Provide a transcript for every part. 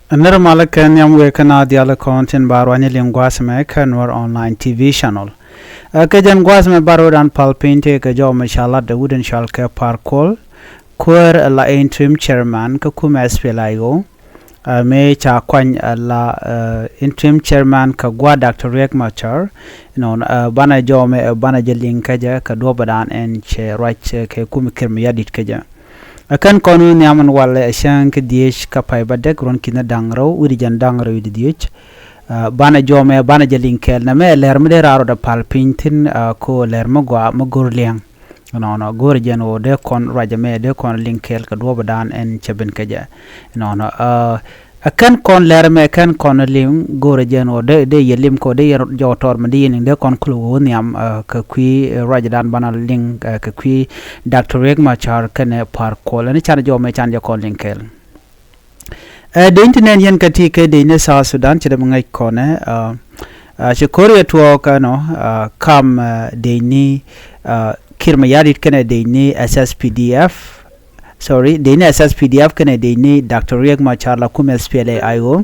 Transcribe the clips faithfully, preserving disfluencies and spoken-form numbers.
Nir malä kɛ nhiam wëë kä na dial kɔn tin ba ruany liŋ gua̱a̱th mɛ kä Nuer Online T V channel. Ɛ kɛ jɛn gua̱a̱th mɛ ba ro̱dan pal piny tëë kɛ jɔw mɛ ca lat dee wut in cɔal kɛ Par Kuol, kuäär ɛ la interim chairman kä kumɛ S P L A I O. Ɛ mëë ca kuany ɛ la ɛ interim chairman kɛ gua̱a̱th Doctor Riek Machar. Nɔn ɛ banɛ jɔw mɛ ɛ banɛ jɛ liŋ kä jɛ kɛ duɔ̱ɔ̱pdan ɛn cɛ ruac ɛ kɛ kumɛ Kiir Mayardit kä jɛ. Ɛ kɛn kɔn wi̱i̱ nhiam ɛn walɛ ɛ cäŋ kä dhieec kä pay bädäk ruɔ̱n ki̱n da̱ŋ rɛw wi̱cdɛ jiɛn da̱ŋ rɛw wi̱cdɛ dhieec. Ɛ banɛ jɔw mɛ banɛ jɛ liŋ kɛɛl nɛmɛ ɛ lɛr mi dee raar rɔ dɛ pal piny thi̱n ɛ ko lɛr mi gɔaa mi go̱r liɛŋ. Ɛnɔnɔ go̱o̱rɛ jɛn ɣöö dee kɔn ruacɛ mɛ dee kɔn liŋ kɛɛl kɛ duɔ̱ɔ̱pdan ɛn cɛ ben kä jɛ. Ɛnɔnɔ ɛ kɛn kɔn lɛr mɛ kɛn kɔn liŋ go̱o̱rɛ jɛn ɣöö dee dee yɛ lim kɛ ɣöö dee yɛ jɔw tɔr mɛ dee yɛ liŋ dee kɔn kulɛ wä nhiam ɛ kɛ kui̱ ɛ ruacdan banɛ liŋ ɛ kɛ kui̱ Doctor Riek Machar kɛnɛ Par Kuol ɛn can jɔw mɛ can jɛ kɔn liŋ kɛɛl. Ɛ dec ti nɛn yɛn kä ti kɛ dec ni South Sudan ci dee mi ŋäc kɔnɛ ɛ ɛ ci ko̱r yɛ tuɔɔk ɛnɔ ɛ kam ɛ dec ni ɛ Kiir Mayardit kɛnɛ dec ni S S P D F. Sorry, dec ni S S P D F kɛnɛ dec ni Doctor Riek Machar la kum S P L A I O.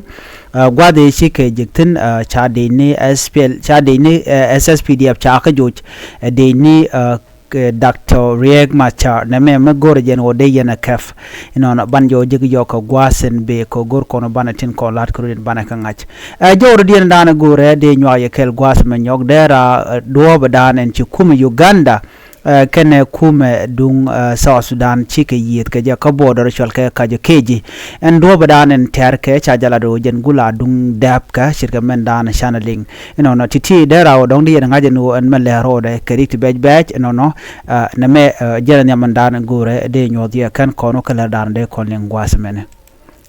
Ɛ gua̱th ëë ci kɛ jek thi̱n ɛ ca dec ni S P L ca dec ni ɛ S S P D F ca kä joc ɛ dec ni ɛ kɛ Doctor Riek Machar nɛmɛ mi go̱o̱rɛ jɛn ɣöö dee yɛn ɛ kɛp. Inɔnɔ ban jɔw jek jɔw kɛ gua̱a̱th in bëë kɛ go̱o̱r kɔn banɛ tin kɔn la̱t kɛ rut in banɛ kɛ ŋa̱c. Ɛ jɔw rɔ diɛn da̱a̱n ɛ go̱o̱rɛ dee nyuak yɛ kɛɛl gua̱a̱th mɛ nyɔk dee ra ɛ duɔ̱ɔ̱pdan ɛn ci kumɛ Uganda ɛ kɛnɛ kumɛ duŋ ɛ South Sudan cikɛ yiëëth kɛ jɛ kä border cɔal kɛ Kajo Keji. Ɛn duɔ̱ɔ̱pdan ɛn tɛ̈r kɛ ca jɛ lat ɣöö jɛn gula duŋ dɛ̈p kɛ ce̱tkɛ mɛn da̱a̱n canɛ liŋ. Inɔnɔ ti̱ti̱ dee raw dɔ̱ŋ di yɛn ŋa̱c ɛn ɣöö ɛn mɛ lɛr ro̱o̱dɛ kɛ rik ti bɛc bɛc inɔnɔ. Ɛ nɛmɛ ɛ jɛn ɛ nhiam ɛn da̱a̱n go̱o̱rɛ dee nyuɔ̱th yɛ kɛn kɔn wä kɛ lɛr da̱a̱n dee kɔn liŋ gua̱a̱th mɛnɛ.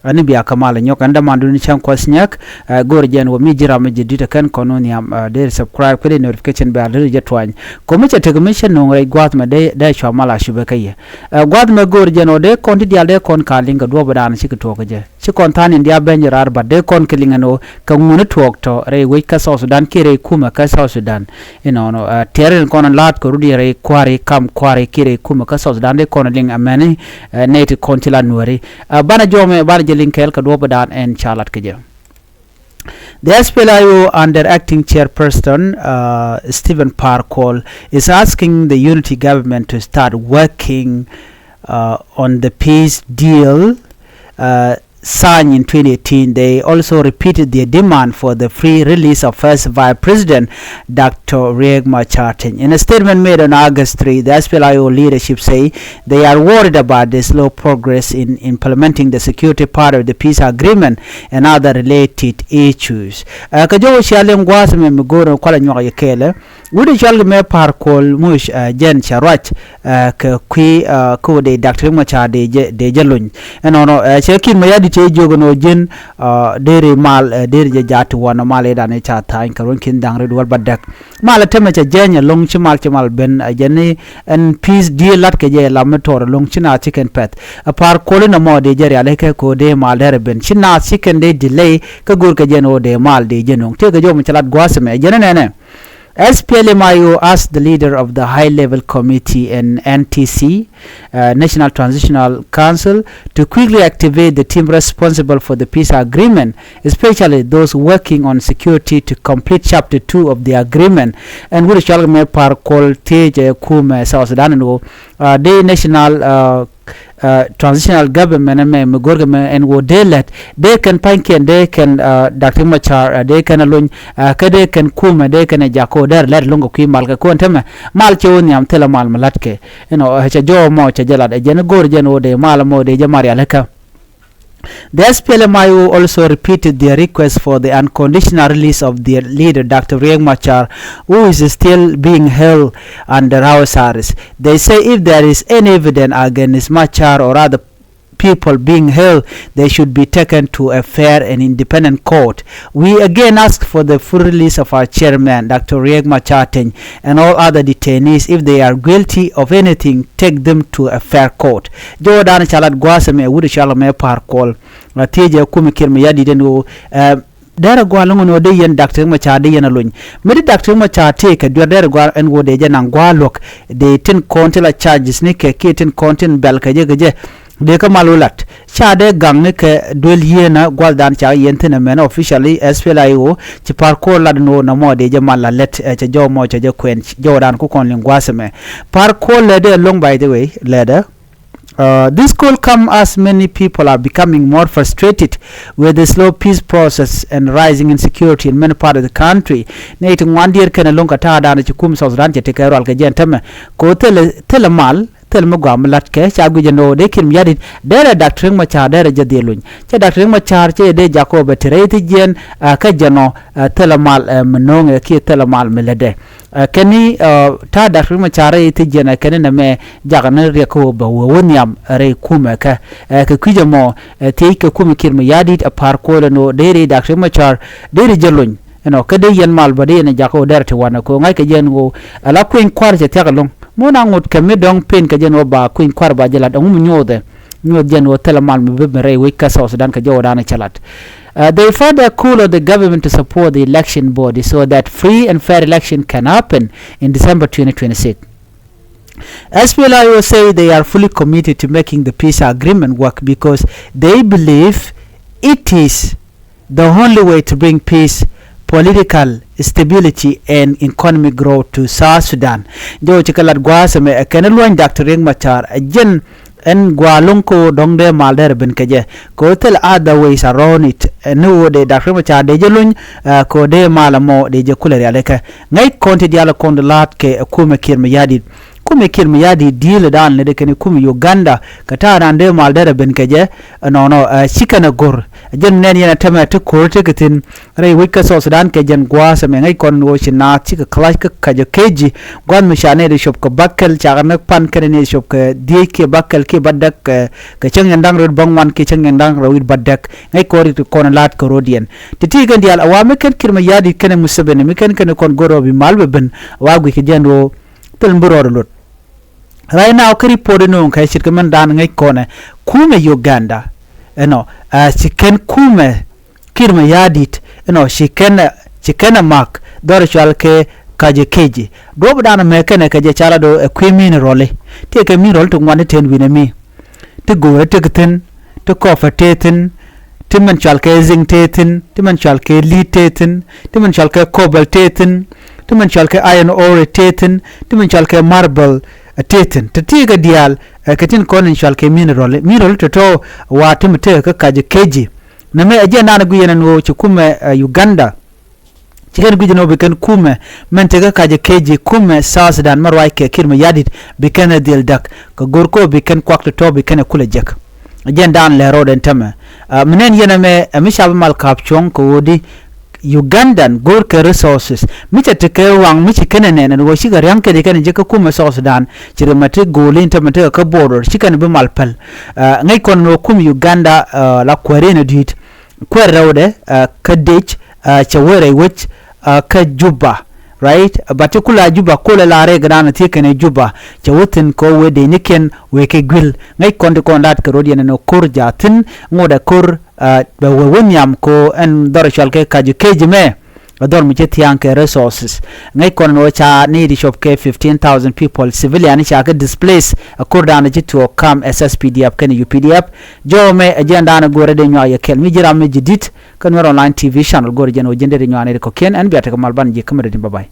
Ɛn ni bia kä mal nyɔk ɛn dämandun cäŋ kuɔth nyäk. Ɛ go̱o̱rɛ jɛn wä mi ji̱ ram mi ji̱ di̱t ɛ kɛn kɔn wä nhiam ɛ dee subscribe kɛ dee notification bell dee jɛ tuany. Ko̱mi cɛ tek mi cɛ nuŋ rɛc gua̱a̱th mɛ dee dee cua mal a cupɛ kä yɛ. Ɛ gua̱a̱th mɛ go̱o̱rɛ jɛn wä dee kɔn ti diaal dee kɔn ka liŋ kɛ duɔ̱ɔ̱pdan cikɛ tuɔɔk kɛ jɛ. Ci kɔn tha̱a̱n in diaal ben jɛ raar bat dee kɔn kɛ liŋ ɛn ɣöö kɛ ŋuni tuɔɔk tɔ rɛy wec kä South Sudan kiɛ rɛy kumɛ kä South Sudan. Inɔnɔ ɛ tɛr in kɔn in la̱a̱t kɛ rut in rɛy kua̱ri kam kua̱ri kiɛ rɛy kumɛ kä South Sudan dee kɔn in liŋ ɛmɛni. Ɛ nɛy ti kɔn ci la nuääri ɛ banɛ jɔw mɛ banɛ jɛ liŋ kɛɛl kɛ duɔ̱ɔ̱pdan ɛn ca lat kɛ jɛ. The S P L A I O under acting chairperson uh, Stephen Par Kuol is asking the unity government to start working uh, on the peace deal uh, signed in twenty eighteen. They also repeated their demand for the free release of First Vice President Doctor Riek Machar Teny. In a statement made on August three, the S P L A I O leadership say they are worried about the slow progress in implementing the security part of the peace agreement and other related issues. Ɛ kɛ jɔw cia liŋ gua̱a̱th mɛ mi go̱o̱r kualɛ nyuak yɛ kɛɛlɛ. Wut i̱ cɔal kɛ mɛ Par Kuol muc ɛ jɛn cɛ ruac ɛ kɛ kui̱ ɛ kä wä dee Doctor Riek Machar dee jɛ dee jɛ lony. Ɛnɔnɔ ɛ cɛ Kiir Mayardit cɛ jiök ɛn ɣöö ji̱n ɛ deri mal ɛ deri jɛ jaat ti wä nɔ mal ëëdan ëë ca tha̱a̱ny kɛ ruɔ̱n ki̱n da̱ŋ rɛw duɔ̱ɔ̱r bädäk. Mal ɛ tämɛ cɛ jɛny ɛlɔ̱ŋ ci mal ci mal ben ɛ jɛn ni ɛn peace deal la̱t kɛ jɛ lam mi tɔɔr ɛlɔ̱ŋ ci naath ci kɛn pɛ̈th. Ɛ Par Kuol inɔ mɔ dee jɛ rial ɛ kɛ ko̱o̱r dee mal derɛ ben ci naath ci kɛn dee delay kä go̱o̱r kɛ jɛn ɣöö dee mal dee jɛ nöŋ tëëkɛ jɔw mi cɛ lat gua̱a̱th ɛmɛ ɛ jɛn ɛ nɛnɛ. S P L M I O asked the leader of the High Level Committee and N T C, uh, National Transitional Council, to quickly activate the team responsible for the peace agreement, especially those working on security to complete chapter two of the agreement. And wut cɔal kɛ mɛ Par Kuol thiec ɛ kumɛ South Sudan ɛn ɣöö uh, dee national uh, uh, transitional government ɛmɛ mi go̱rkɛ mɛ ɛn ɣöö dee lät dee kɛn pa̱nykiɛn dee kɛn uh, Doctor Machar uh, dee kɛn alony uh, kä dee kɛn kumɛ dee kɛn ɛ jak ko̱ dee lät lo̱ŋ kɛ kui̱ mal kɛ ko̱n tämɛ mal cɛ wä nhiam thilɛ mal mi la̱tkɛ. Inɔ uh, cɛ jɔw mɔ cɛ jɛ lat ɛ jɛn go̱r jɛn ɣöö dee mal mɔ dee jɛ marial kä. The S P L M I O also repeated their request for the unconditional release of their leader, Doctor Riek Machar, who is still being held under house arrest. They say if there is any evidence against Machar or other people being held, they should be taken to a fair and independent court. We again ask for the full release of our chairman, Doctor Riek Machar Teny, and all other detainees. If they are guilty of anything, take them to a fair court. Jɔwdan ca lat gua̱a̱th ɛmɛ wut cɔal mɛ Par Kuol. Ɛ thiec ɛ kumɛ Kiir Mayardit ɛn ɣöö ɛ derɛ gɔaa lo̱ŋ ɛn ɣöö dee yɛn Doctor Machar dee yɛn alony. Mi di Doctor Machar tëëkɛ duer derɛ gɔaa ɛn ɣöö dee jɛ naŋ gua̱a̱ luäk dee tin kɔn ti la charges ni kɛ kiɛ tin kɔn tin bɛl kɛ jɛ kɛ jɛ. Dee kä mal wä lat ca dee gaŋni kɛ duel yieenä gua̱thdan ca yieen thi̱n ɛmɛn officially SPLA-IO ci pa̱r kuɔl lat ni wä nɔmɔ dee jɛ mal la lɛt ɛ cɛ jɔw mɔ cɛ jɛ kuɛn jɔwdan ku kɔn liŋ gua̱a̱th ɛmɛ. Pa̱r kuɔl lɛ dee loŋ, by the way, lɛ dee. Uh, this call come as many people are becoming more frustrated with the slow peace process and rising insecurity in many parts of the country. Nɛy ti ŋuan dier kɛn loŋ kɛ ta̱a̱ dan ci kum South Sudan cɛ ti kɛ rual kɛ jɛn tämɛ. Ko thilɛ thilɛ mal thilɛ mi gɔaa mi lat kɛ ca guic ɛn ɣöö dee Kiir Mayardit derɛ Doctor Riek Machar derɛ jɛ dhil luny. Cɛ Doctor Riek Machar cɛ dee jakä bɛ ti rɛy ti jiɛn, uh, kä jɛn ɔ, uh, thilɛ mal, uh, mi no̱o̱ŋɛ kiɛ thilɛ mal mi lätdɛ. Ɛ, kɛn i̱, ɛ, ta̱a̱ Doctor Riek Machar rɛy thiec jiɛn ɛ kɛn i̱ nɛmɛ jakä ni riɛk kä ɣöö bɛ wee wä nhiam rɛy kumɛ kɛ. Ɛ, kɛ kui̱c ɛmɔ, ɛ, thiec kɛ kumɛ Kiir Mayardit ɛ pa̱r kuɔlɛ ni ɣöö dee rɛy Doctor Riek Machar dee ri jɛ lony. Ɛnɔ, kä dee yɛn mal bä dee yɛn ɛ jakä ɣöö derɛ ti wanɛ kɛ ɣöö ŋa̱ckɛ jɛn ɣöö ala kueny kua̱r cɛ thia̱k ɛlɔ̱ŋ. Muɔ̱n a ŋot kɛ mi dɔ̱ŋ pen kɛ jɛn ɣöö ba kueny kua̱r ba jɛ lat ɛŋu mi nyothɛ. Nyuɔth jɛn ɣöö thilɛ mal mi bi mi rɛy wec kä South Sudan kɛ jɔwdan cɛ lat. Uh, they further call on the government to support the election body so that free and fair election can happen in December twenty twenty-six. SPLA-IO say they are fully committed to making the peace agreement work because they believe it is the only way to bring peace, political stability and economic growth to South Sudan. Jɔw ci kɛ lat gua̱a̱th ɛmɛ ɛ kɛn luɔ̱ny Doctor Riek Machar ɛ jɛn ɛn gua̱a̱ lo̱ŋ ko dɔ̱ŋ dee mal derɛ ben kɛ jɛ. Ko thil other ways around it. Ɛ ni wo dee Doctor Riek Machar dee jɛ luny, ɛ, ko dee mal ɛmɔ dee jɛ kulɛ rial ikɛ. Ŋäc kɔn ti dial kɔn di la̱a̱t kɛ ɛ kumɛ Kiir Mayardit. Kumɛ Kiir Mayardit di̱i̱l dan lɛ dee kɛn kumɛ Uganda kɛ ta̱a̱ nan dee mal derɛ ben kɛ jɛ. Ɛ nɔnɔ, ɛ, ci kɛn ɛ go̱r. Ɛ jɛn nɛn yɛn ɛ tämɛ ti ko̱r ti kɛ thi̱n. Rɛy wec kä South Sudan kɛ jɛn gua̱a̱th ɛmɛ ŋäc kɔn ni ɣöö ci naath cikɛ clash kä Kajo Keji. Gua̱a̱th mi ca nɛy ti cop kɛ bäkɛl cakɛ ni pan kɛnɛ nɛy ti cop kɛ dhiec kiɛ bäkɛl kiɛ bädäk, ɛ, kɛ cäŋ yɛn da̱ŋ rɛw wi̱cdɛ bäŋuan kiɛ cäŋ yɛn da̱ŋ rɛw wi̱cdɛ bädäk. Ŋäc kɔn ri ti kɔn la̱a̱t kɛ ro̱diɛn. Ti ti kɛn diaal a wa mi kɛn Kiir Mayardit kɛnɛ Museveni mi kɛn kɛn kɔn go̱r rɔ bi mal bɛ ben a wa guic kɛ jɛn ɣöö thil mi bi rɔɔd lot. Right now kä report inɔ kɛ ce̱tkɛ mɛn dan ŋäc kɔnɛ kumɛ Uganda. Ɛnɔ, ɛ, ci kɛn kumɛ Kiir Mayardit, you know, ci kɛn, ci kɛn ɛ mak dhɔr cual kɛ Kajo Keji. Duɔp dan mɛ kɛnɛ kɛ jɛ cala do ɛ kui̱ mineral. Tëëkɛ mineral ti ŋuan ti ten wi̱nɛ mi. Ti go̱o̱rɛ tëk thi̱n, ti kɔpɛ tëë thi̱n, ti mɛn cual kɛ zinc tëë thi̱n, ti mɛn cual kɛ lead tëë thi̱n, ti mɛn cual kɛ cobalt tëë thi̱n, ti mɛn cual kɛ iron ore tëë thi̱n, ti mɛn cual kɛ marble, ɛ, tëë thi̱n. Ti tëëkɛ diaal, ɛ, kɛ tin kɔn in cual kɛ mineral. Mineral tɔ̱tɔ̱ wa ti mi tëëkɛ Kajo Keji. Nɛmɛ ɛ jɛn dan guic yɛn ɛn ɣöö ci kumɛ, ɛ, Uganda. Ci kɛn guic yɛn ɣöö bi kɛn kumɛ mɛn tekä Kajo Keji kumɛ South Sudan mɛ ruac kɛ Kiir Mayardit bi kɛn ɛ dhil däk kɛ go̱r kɛ ɣöö bi kɛn kuak tɔ̱tɔ̱ bi kɛn ɛ kulɛ jek. Ɛ jɛn dan lɛ ro̱o̱d ɛn tämɛ. Ɛ, mi nɛn yɛn ɛmɛ ɛ mi ca bi mal ka̱p cuɔ̱ŋ kɛ ɣöö di Ugandan go̱o̱r kɛ resources mi cɛ tekɛ waŋ mi ci kɛn ɛ nɛn ɛn ɣöö cikɛ ria̱ŋ kɛn ci kɛn ɛ jek kä kumɛ South Sudan ci ri mɛ ti go̱o̱l in tämɛ tekɛ kä border ci kɛn bi mal päl. Ɛ, ŋäc kɔn ɛn ɣöö kumɛ Uganda, ɛ, la kuäär in ɛ di̱i̱t. Kuɛr rɛwdɛ, ɛ, kä dec, ɛ, cɛ wee rɛy wec, ɛ, kä Juba, right? But ti kula Juba kolɛ la rɛy gɛ dan thiek kɛn ɛ Juba cɛ wee thi̱n kɛ wee dec ni kiɛn wee kɛ guil ŋäc kɔn ti kɔn laat kɛ rot yɛn ɛn ɛ ko̱r jaathin ŋot ɛ ko̱r, ɛ, bɛ wee wä nhiam ko ɛn dhɔr cual kɛ Kajo Keji mɛ. Ɛ dhɔr mi cɛ thia̱a̱ŋ kɛ resources. Ŋäc kɔn ɛn ɣöö ca ni di cop kɛ fifteen thousand people civilian ca kɛ displace. Ɛ ko̱r dan ci tuɔɔk kam S S P D F kɛn U P D F. Jɔw mɛ ɛ jɛn dan ɛ go̱rɛ dee nyuak yɛ kɛl mi ji̱ ram mi ji̱ di̱t. Kä Nuer Online T V channel go̱r jɛn ɣöö ji̱n dee ri nyuani ri kɔ̱kiɛn ɛn bia tekɛ mal ban ji̱ kämɛ ri tin bye bye.